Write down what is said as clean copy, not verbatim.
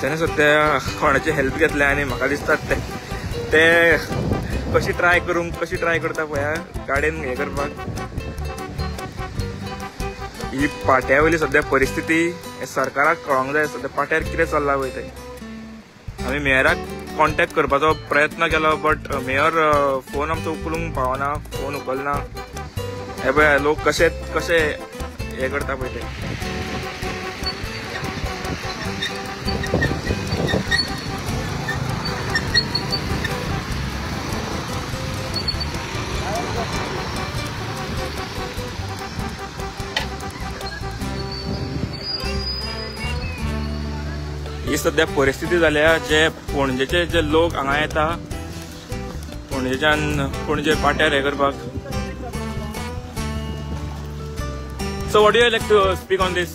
हेंच्यांनी सद्या कोणाची हेल्प घेतल्या आनी म्हाका दिसता ते ते कशी ट्राय करूंक कशी ट्राय करता पळया गाडयेन हें करपाक. ही पाट्या वयली सद्या परिस्थिती हे सरकाराक कळोंक जाय सद्या पाट्यार कितें चल्लां पळय तें. आमी मेयराक कॉन्टेक्ट करपाचो प्रयत्न केलो बट मेयर फोन आमचो उखलूंक पावना, फोन उखलना. हे पळय लोक कशे कशे हे करता पळय ते. ही सद्या परिस्थिती जाल्या जे पणजेचे जे लोक हांगा येता पणजेच्यान पणजे पाट्यार हे करपाक. So what you like to speak on this?